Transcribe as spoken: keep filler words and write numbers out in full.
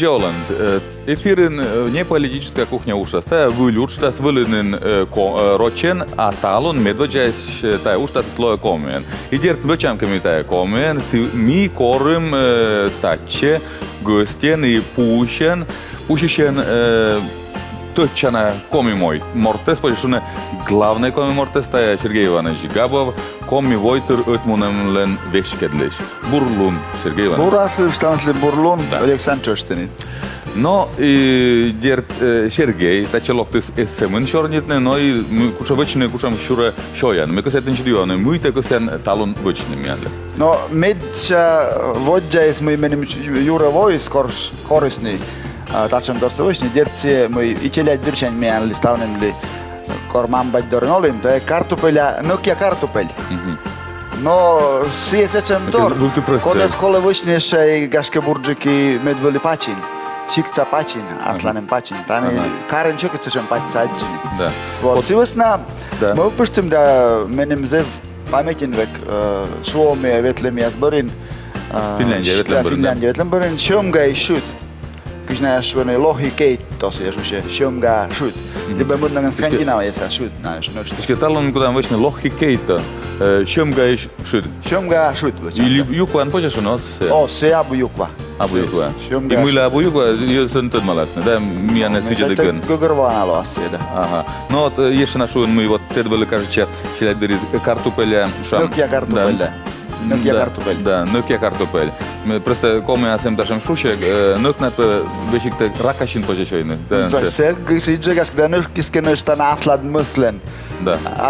Оланд, э, эфирын, э, «Неполитическая кухня» уджтас. Тайӧ выль уджтас, вӧлі нин, э, ко-, э, рочӧн, а талун медводдзаысь, э, тайӧ уджтас лоӧ комиӧн. И дерт, вӧчам кӧ ми тайӧ комиӧн, сійӧ ми корим, э, татчӧ гӧсьтӧн и пуысьӧн, пуысьӧн, э, тӧдчана коми мой-, мортӧс, позьӧ шуны, главнӧй коми мортӧс, тайӧ Сергей Иванович Габов, «Коми войтыр» ӧтмунӧмлӧн веськӧдлысь. Бур лун, Сергей Иванович. Бур асыв, ставныслы бур лун, да. Олег Санчоштынит. Но и дерт, э, Сергей татчӧ локтіс эз сӧмын сёрнитны, но и м-, кутшӧм вӧчны, кутшӧм сюрӧ сёян. Ме кӧсъя тэнсьыд юавны, мый тэ кӧсъян талун вӧчны миянлы. Но медся, э, воддзаыс, мый меным ю-, юрӧ воис, кор-, корисны, а, татшӧмторсӧ вӧчны, дерт, сійӧ, мый и челядьдырсянь миянлы, ставнымлы, кор мам-бать дорын олім, тайӧ картупеля, нӧкъя картупель. Мгм. Но сійӧ сэтшӧм тор, кодӧс колӧ вӧчны ещӧ и, гашкӧ, бурджык и мед вӧлі пачын. Сиктса пачын, асланым пачын. Тані карын сьӧкыд сэтшӧм пачсӧ аддзыны. Да. Вот, сы вӧсна мӧвпыштім да, меным зэв паметьын век, э, Суомиӧ ветлӧмъяс бӧрын, э, Финляндия ветлӧм бӧрын, да. Финляндия ветлӧм бӧрын сьӧмгаысь шыд. Кыдз найӧ шуӧны, лохи кейтто, сійӧ шусьӧ сьӧмга шыд. Либӧ мӧд ногӧн Скандинавияса шыд, найӧ шуӧны. Сідзкӧ, талун кутам вӧчны лохи кейтто, э, сьӧмгаысь шыд. Сьӧмга шыд вӧчам. Или юкваӧн позьӧ шуны, оз сійӧ? О, сійӧ абу юква. Абу юква. Сьӧмга. И мыйла абу юква, йӧзыс тӧдмаласны, да, миянӧс видзӧдігӧн. Гӧгӧрвоана лоас сійӧ, да. Ага. Но вот, э, ещӧ на шуин, мый вот тэд вӧлі кажитчӧ челядьдырйи, э, картупеля, шуам. Нӧкъя картупель, да. Нӧкъя картупель. Да, нӧкъя картупель. М, просто комиас эм татшӧм шусьӧг, э, нӧкнад, э, весиг тэ ракасьын позьӧ сёйны. Да, то есть сідз жӧ, гашкӧ, да, нӧшкысь кӧ нӧшта на аслад мӧслӧн. Да. А,